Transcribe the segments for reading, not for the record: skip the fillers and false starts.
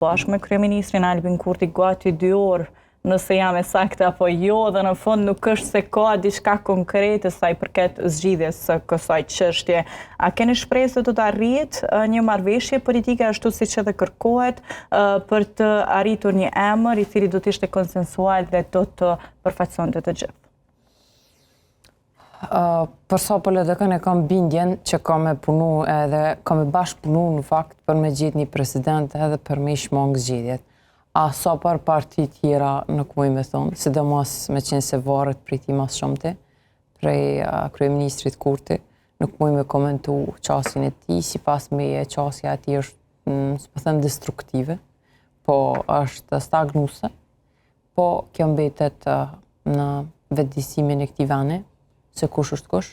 Bashkë me kryeministrin Albin Kurti gati 2 orë, nëse jam e saktë apo jo, dhe në fund nuk është se ka diçka konkrete sa i përket zgjidhjes së kësaj çështje. A keni shpresë se do të arrihet një marrëveshje politike ashtu siç edhe kërkohet për të arritur një emër i cili do të ishte konsensual dhe do të përfaqësonte të gjithë? Për sa për LDK-në, e kam bindjen që ka me punu edhe ka me bashkëpunu në fakt për me gjetë një president edhe për me i shmang zgjedhjet. A sa për parti tjera nuk muj me thonë, sidomos me qenë se varet prej ti mas shumti, prej kryeministrit Kurti, nuk muj me komentu qasjen e tij. Sipas meje qasja e tij është, s'po them destruktive, po është stagnuse, po kjo mbetet në vetëdijsimin e këtij veni, se kush është kush,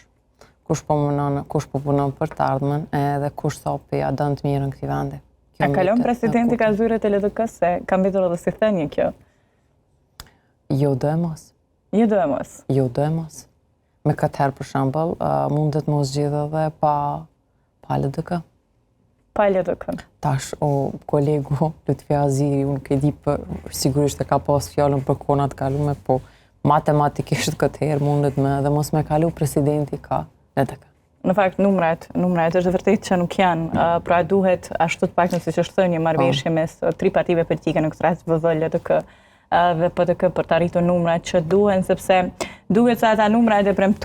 kush po punon, kush po punon për të ardhmen edhe kush sa po ja don të mirën këtij vendi. Kjo A kalon presidenti ka zyret e LDK-së, se ka mbetur edhe si thënie kjo? Jo do e mos. Jo do e mos. Jo do e mos. Me këtë herë, për shembull, mundet mos zgjidh edhe pa LDK. Pa LDK. Tash, o kolegu Lutfi Haziri, unë nuk e di për, sigurisht e ka pas fjalën për konat kalume, po matematikisht këtë herë mundet me dhe mos me kalu presidenti ka LDK. Në fakt, numrat është vërtet që nuk janë, pra duhet ashtu të paktën siç është thënë një marrëveshje mes tri partive politike, në këtë rast VV, LDK dhe PDK, për të arritur numrat që duhen, sepse duhet se ata numrat e premtuar